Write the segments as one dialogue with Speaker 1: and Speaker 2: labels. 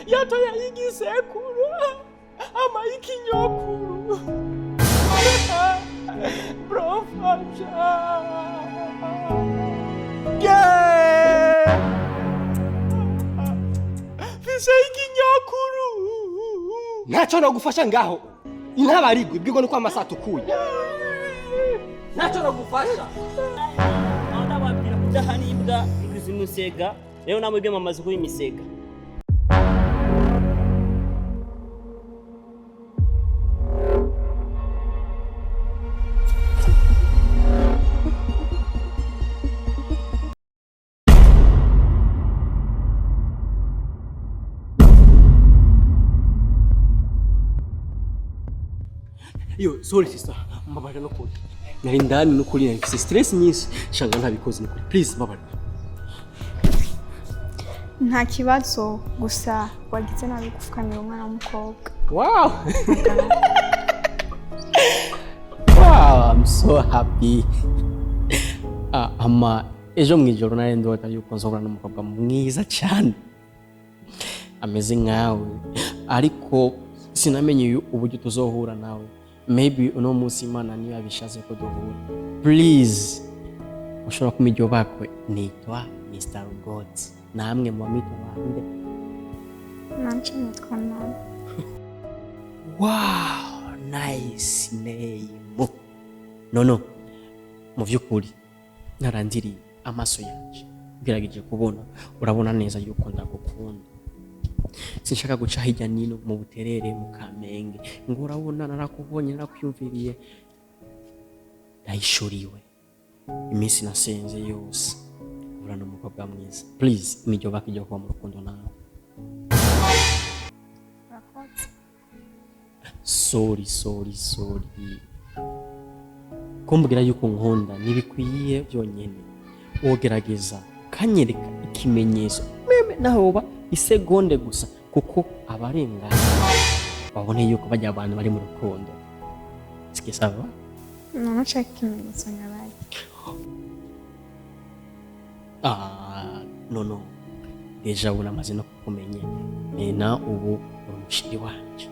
Speaker 1: Yatoye igisekuru ama ikinyokuru. Bro, mfasha. Yeah! Mfise ikinyokuru.
Speaker 2: Ntacyo nagufasha ngaho. Intabarigwa ibwirwa nuko amasaha atukuye. Ntacyo nagufasha.
Speaker 3: Aho ndababwira kudahana imbwa igize umusega, rero namwe ibyo mamaze kuba imisega.
Speaker 2: Yo, sorry sister, mbabarira nukuri. Nari ndani nukuri nari mfise stress nyinshi, shanga ntabikoze nukuri. Please mbabarira.
Speaker 4: Nta kibazo, gusa wagize nabi gupfukamira umwana w'umukobwa.
Speaker 2: Wow. Wow, I'm so happy. Ah, ama ejo mwijoro nari ndota yuko nzohura n'umukobwa mwiza cyane ameze nkawe, ariko sinamenye uburyo tuzohura nawe. Maybe uno munsi Imana niyo yabishatse ko duhura. Please, ushobora kumpa iryo bakwe. Nitwa Mr. Rugotsi, namwe muba mwitwa bande?
Speaker 4: Nanje nitwa Nana.
Speaker 2: Wow, nice name. No, no. Mu by'ukuri narandiriye amaso yanje ngerageje kubona, urabona neza yuko ndagukunda. Sinshaka guca hirya nino mu Buterere, mu Kamenge, ngo urabona narakubonye, narakwiyumviriye, ndayishuriwe iminsi nasenze yose uhura n'umukobwa mwiza. Please, niryo bakijya kuba mu rukundo nawe.
Speaker 4: Urakoze.
Speaker 2: Sorry, sorry, sorry. Kumbwira yuko nkunda ntibikwiye byonyine, wogerageza ukanyereka ikimenyetso meme naho woba isegonde gusa, kuko abarengana babone yuko bajya abantu bari mu rukundo sikisaba.
Speaker 4: None ushaka ikimenyetso nyabaye?
Speaker 2: Ah, no, no, deja ubu namaze no kukumenya nena, ubu uri umushiri wanje.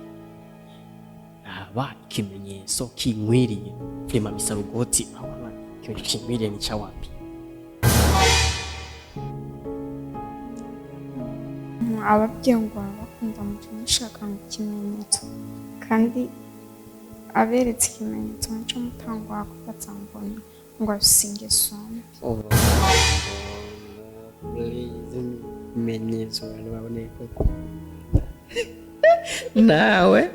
Speaker 2: Raba ikimenyetso kinkwiriye vrema misarugoti, urabona ikimenyetso kinkwiriye ni cawapi?
Speaker 4: Ababyeyi ngo baba bakunda muco mushaka ngo ikimenyetso, kandi aberetse ikimenyetso muco mutangwa kubatsa mbona ngo afise ingeso mbi.
Speaker 2: Ibimenyetso abantu babone ko nawe.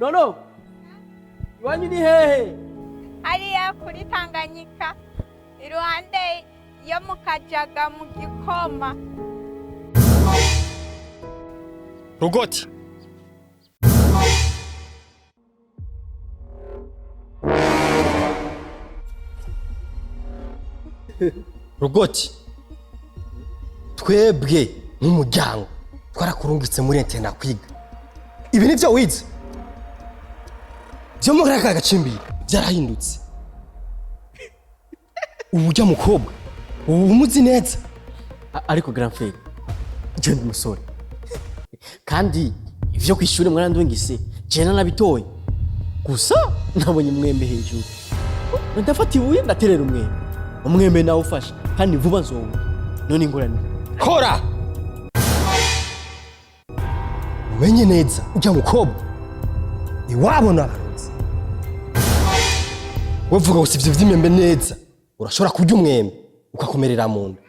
Speaker 2: No, no, iwanyu ni hehe?
Speaker 5: Hariya kuri Tanganyika, iruhande yo mu Kajaga, mu Gikoma.
Speaker 1: Rugoti. Rugoti. Twebwe nk'umuryango twarakurungitse muri interna kwiga. Ibi nivyo wize? Byo muri aka gacimbiri byarahindutse. Ubu ujya mukobwa, ubu umuzi neza.
Speaker 2: Ariko grand frère, je ndi umusore kandi ivyo kw'ishure mwarandungise je nanabitoye, gusa nabonye umwembe hejuru ndafata ibuye ndaterera umwembe, umwembe nawufasha kandi vuba nzowurya. None ingorane?
Speaker 1: Kora! Umenye neza ujya mukobwa iwabo n'abarozi. We vuga gusa ivyo vy'imyembe neza, urashobora kurya umwembe ukakomerera mu nda.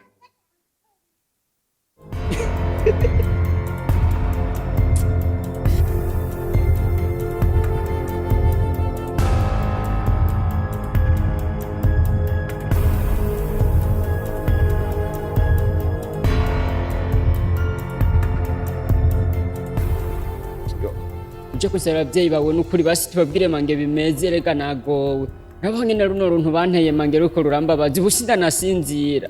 Speaker 6: Uje kusaba ababyeyi bawe n'ukuri basi tubabwire mange bimeze, rega nagowe nabo nyene runo runtu banteye mange ruko rurambabaza, ubu sindanasinzira.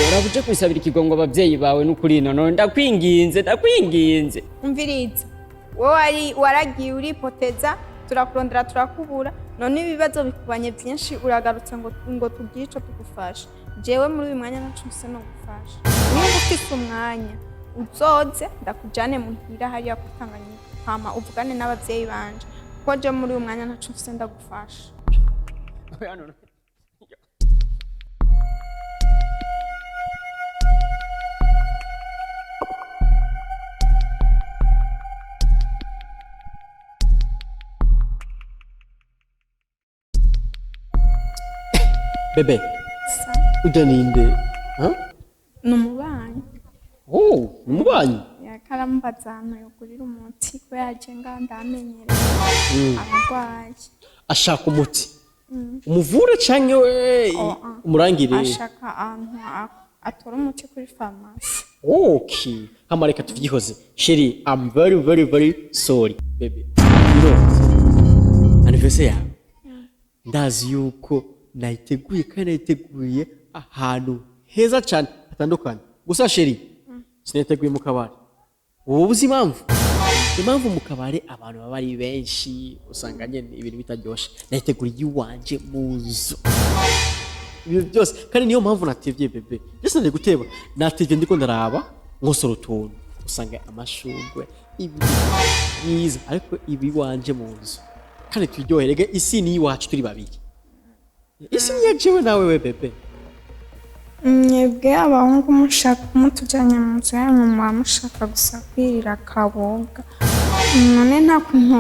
Speaker 6: Uraba uje kwisabira ikigongo ababyeyi bawe n'ukuri, nono ndakwinginze, ndakwinginze.
Speaker 5: Umviriza. Wowe wari waragiye uripoteza, turakurondera turakubura, none ibibazo bikubanye byinshi uragarutse ngo tugire ico tugufasha. Jewe muri uyu mwanya ntaco mfise no gufasha. Niba ufise umwanya uzoze ndakujane muhira hariya kuri Tanganyika, hama uvugane n'abavyeyi banje, kuko je muri uyu mwanya ntaco mfise ndagufasha.
Speaker 2: Bebe, ujya ninde? Huh?
Speaker 5: Ni umubanyi.
Speaker 2: Oh, ni umubanyi.
Speaker 5: Yakarambaza ahantu yogurira umuti ko yaje ngaha ndamenyereye abarwayi.
Speaker 2: Ashaka umuti. Umuvure canke we
Speaker 5: Oh, ah.
Speaker 2: umurangire?
Speaker 5: Ashaka ahantu atora umuti kuri farumasi.
Speaker 2: Okay. Hama reka tuvyihoze. Chérie, I'm very very very sorry. Baby. You know, anniversaire yawe. Ndazi yuko nayiteguye kandi nayiteguye ahantu heza cyane hatandukanye. Gusa chérie, sinayiteguye mu kabari. Wowe uzi impamvu? Impamvu mu kabari abantu baba ari benshi, usanga nyene ibintu bitaryoshe. Nayiteguriye iwanje mu nzu. Ibintu byose kandi niyo mpamvu natevye, bébé. Byose nari guteba, natevye ndiko ndaraba nkosora utuntu, usanga amashurwe, ibintu byiza, ariko ibi iwanje mu nzu kandi turyoherege. Isi ni iwacu turi babiri, isi ni iya jewe nawe we, bébé.
Speaker 4: Mwebwe abahungu mushaka mutujyanye mu nzu yanyu, muba mushaka gusa kwirira akaboga. None nta kuntu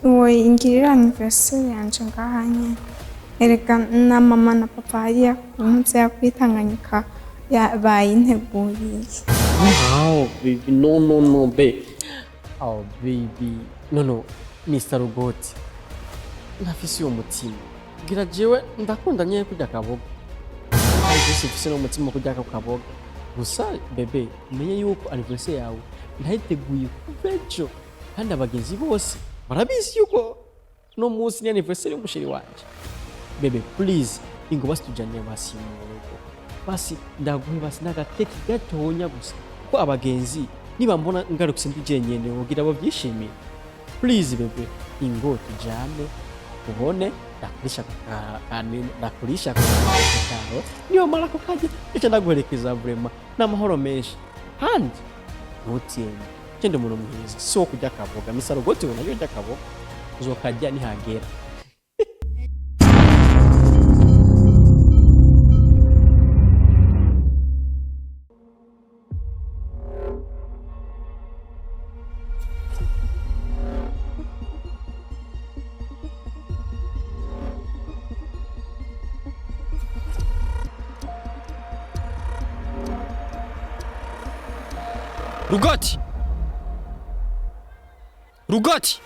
Speaker 4: woyingirira anniversaire yanje ngaha nyene? Erega na mama na papa hariya ku nzu ya kuri Tanganyika bayinteguriye.
Speaker 2: Wow, baby, no, no, no, babe. Oh, baby. No, no, Mr. Rugoti. Ntafise uwo mutima. Bwira jewe ndakunda nyene kurya akaboga. Ariko simfise n'umutima wo kurya ako kaboga. Gusa, bébé, umenye yuko anniversaire yawe ntayiteguye kuva ejo. Kandi abagenzi bose barabizi yuko no munsi ni anniversaire y'umu chéri wanje. Bébé, please, ingo basi tujane basi mu rugo. Basi ndaguhe basi n'agateki gatonya gusa. Kuko abagenzi nibambona ngarutse ndi jenyene wogira bavyishimiye. Please bébé, ingo tujane ubone ndakurisha ndakurisha kawe, niyo mara ko kajya icyo ndaguherekeza, vraiment n'amahoro menshi. Kandi ntutinye, genda, umuntu mwiza si wo kurya akaboga. Misaro goti ubona yo urya akaboga, uzokajya nihagera.
Speaker 1: Rugoti, Rugoti!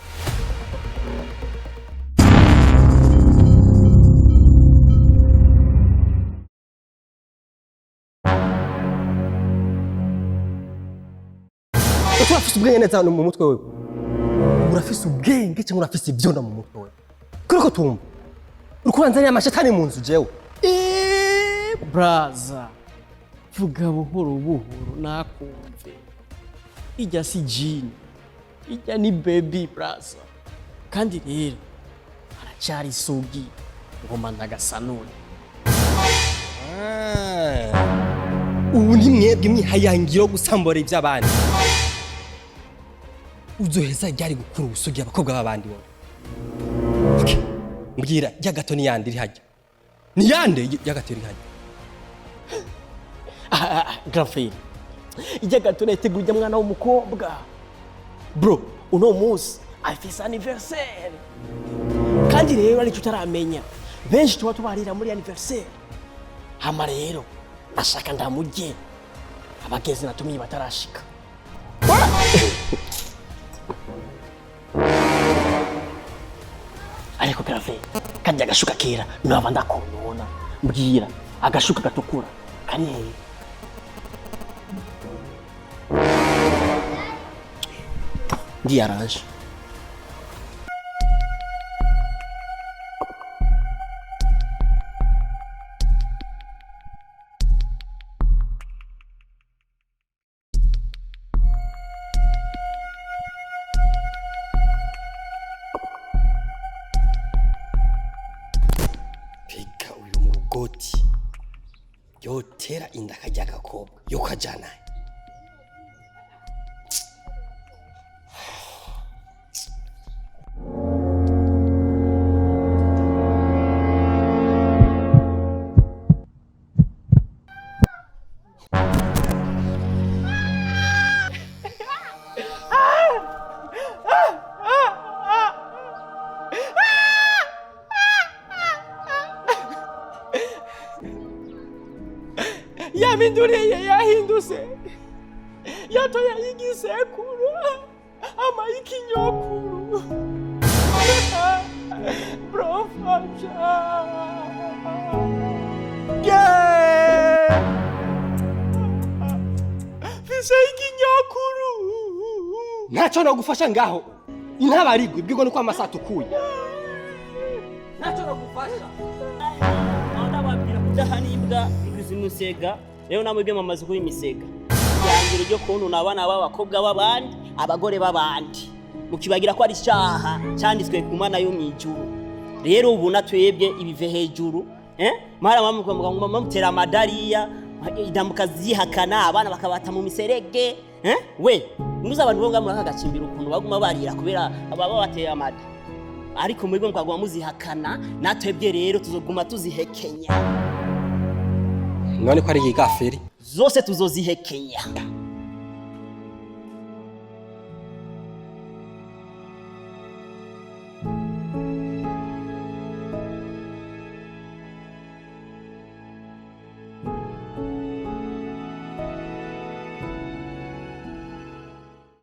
Speaker 1: Urafise ubwenge neza hano mu mutwe wewe? Urafise ubwenge cyangwa urafise ivyonda mu mutwe wewe? Kuri ko tumva uriko uranzanira amashetani mu nzu jewe.
Speaker 2: Eh, braza, vuga buhoro buhoro nakumve. Ijya si jini, ijya ni baby, braza. Kandi rero aracyari isugi, ngoma ndagasanure.
Speaker 1: Ubu ni mwebwe mwihayangiro gusambura iby'abandi. Uzoheza ryari gukura ubusugi abakobwa b'abandi wowe? Okay. Mbwira, rya gato ni yande iri hajya? Ni yande rya gato iri hajya?
Speaker 2: Graferi, ijya gato nayitegura ujya mwana w'umukobwa, bro. Uno munsi afise anniversaire, kandi rero aricyo utaramenya, benshi tuba tubarira muri anniversaire. Hama rero ashaka ndamurye abagenzi natumiye batarashika. Ariko grave kandi agashuka kera naba ndakonona. Mbwira, agashuka gatukura kari hehe? Ndiyaranje.
Speaker 1: Goti yotera inda kajya agakobwa yokajana.
Speaker 7: Yaminduriye yahindutse, yatoye igisekuru ama ikinyokuru brofasha. Mfise ikinyokuru.
Speaker 1: Ntacyo nagufasha ngaho intabarigwa ibwirwa nuko amasaha atukuye. Ntacyo nagufasha.
Speaker 3: Ndababwira kudahana imbwa igwiza imisega. Rero namwe mwamaze kuba imisega yangira ryo kuntu abana b'abakobwa b'abandi, abagore b'abandi, mukibagira ko ari icyaha cyanditswe ku Mana yo mw'ijuru. Rero ubu natwebwe ibive hejuru, eh mara mutera amadariya indamuka zihakana abana bakabata mu miserege, eh we muzi abantu bo ngaho agacimbira ukuntu baguma barira kubera baba bateye amada, ariko mwebwe mukaguma muzihakana. Natwebwe rero tuzoguma tuzihekenya.
Speaker 1: None ko ari igaferi?
Speaker 3: Zose tuzozihekenya.